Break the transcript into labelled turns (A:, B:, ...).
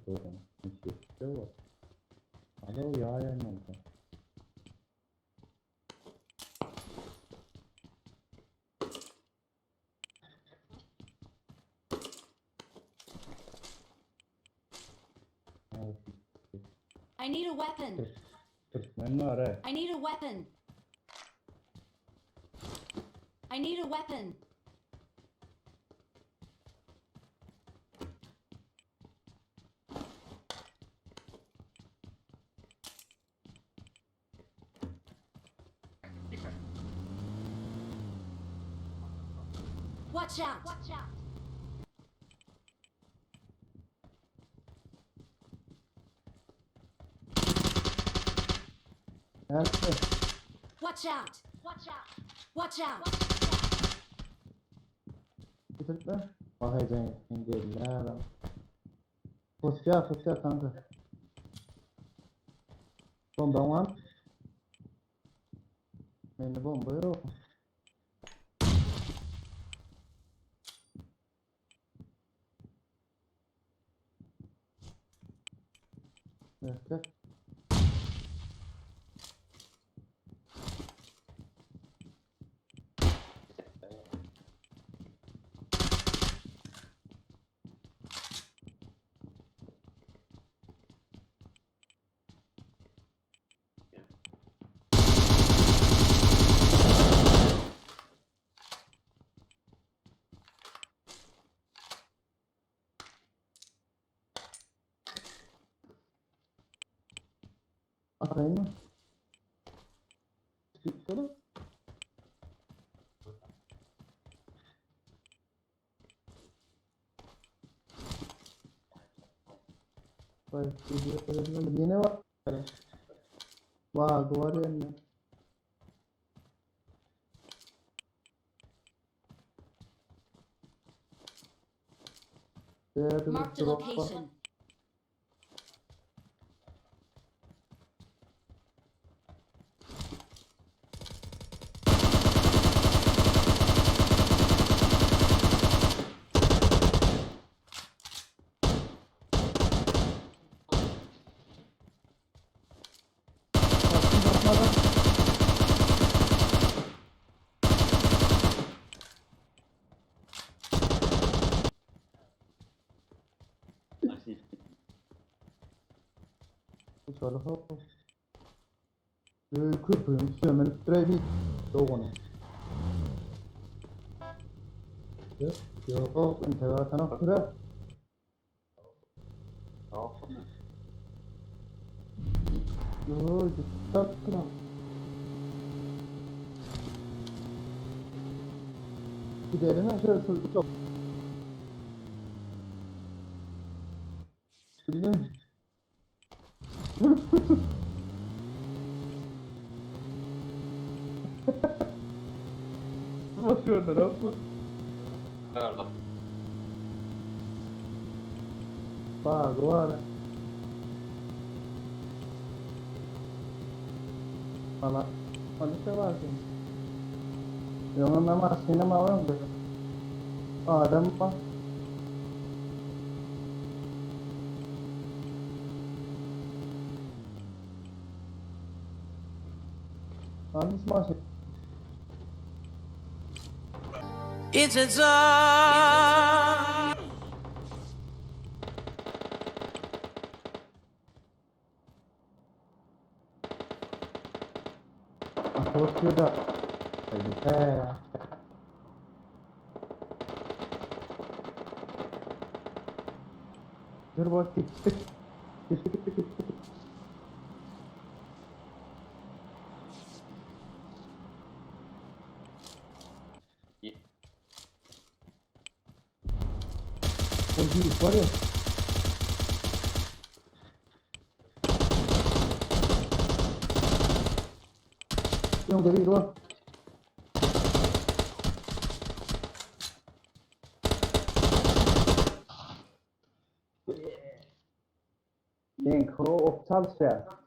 A: Alo ýaýan bolsa.
B: I need a weapon.
A: Türkmen bar he.
B: I need a weapon. I need a weapon. Watch out! Watch out!
A: Nätdi?
B: Watch out! Watch out! Watch out!
A: Bitiripmi? Bakaýjaň sen gelýär. Pusýa, pusýa kanka. Bombaň bar. Mende bomba ýok. Erkek. Atayım mı? Çıksana. Yine var. Bak var ya.
B: Marked a location.
A: Köpüğün sömürüp duray dogany. Yok, intaga atanok tura. Yok, tapdyr. Gidelim şöyle çok. Biliyor musun? Basıyorlar abi.
C: Nerede?
A: Bak var. Valla. Konuşa var senin. Yolun sinema var mı? Adam var. Hangisi maşallah?
D: It's a song.
A: Korkuyor He. Dur bak gitti. Gitti gitti gitti. O büyük var ya. Öňde biri bar. Meňki ok çalyşýar.